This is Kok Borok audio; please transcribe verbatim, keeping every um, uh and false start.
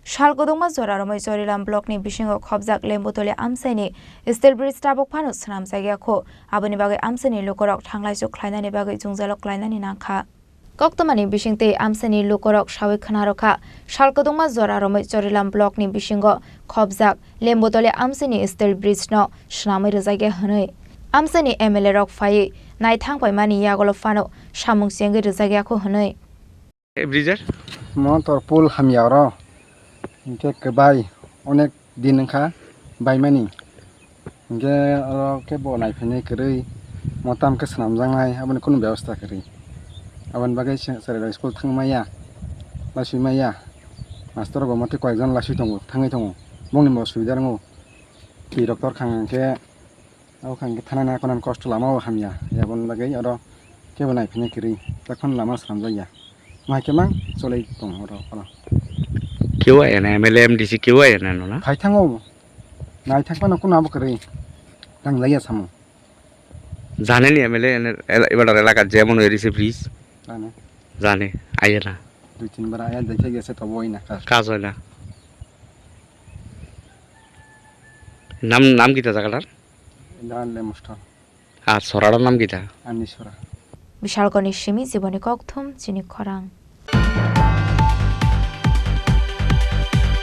Sal kwdwkma jora romwi Chorilam block ni bisingo khobjak Lembutoli amchaini steel bridge tabuk phano swnamjak ya kho. Aboni bagwi amchaini lukurok thanglaisu khlainani bagwi jwngjalo klainani nangkha. Koktwmani bisingtwi amchaini lukurok sawi khna rwkha, sal kwdwkma jora romwi Chorilam block ni bisingo khobjak Lembutoli amchaini steel bridge no swnamwi rwjak ya hwnwi. Amchaini M L A rok phaiwi naithang paimani yagulo phano samung chengwi rwjak ya kho hwnwi. Bridge-er? Mo tor pul hamya oro. Hinkhe kwbai onek din wngkha baimani. Hinkhe oro khe bo naiphainai kwrwi, mo tam khe swnamjaknai, aboni kunu bebosta kwrwi. Aboni bagwi se-, chwrairok school thangmaya, lasui maya. Master rok bo motwi koyekjon lasui tongo, thangwi tongo. Bongni bo subida wngo. Twi rok tor khang hinkhe Abo khe ang khe thanani konan kosto lama o hamya. Aboni bagwi oro kebo naiphainai kwrwi. Tei phano lama swnamjakya. Mo hai khe mang cholwi tongo oro, oro. Kebo aya na M L A, M D C kebo aya na no na? Phai thango. Naithak phano kuno abo kwrwi. Tangjakya samo. Jane ni M L A ene, el-, ebar elaka jemon eri se bridge. Jane. Jane, aya na. Dui tin bar aya, jaikhe gese tobo oi na kar. Kaj oi na. Nam, nam kita jagatar? Dan le musto. Ar soraro nam kita? Ani sora. Bishalkoni simi jiboni kokthum chini khorang.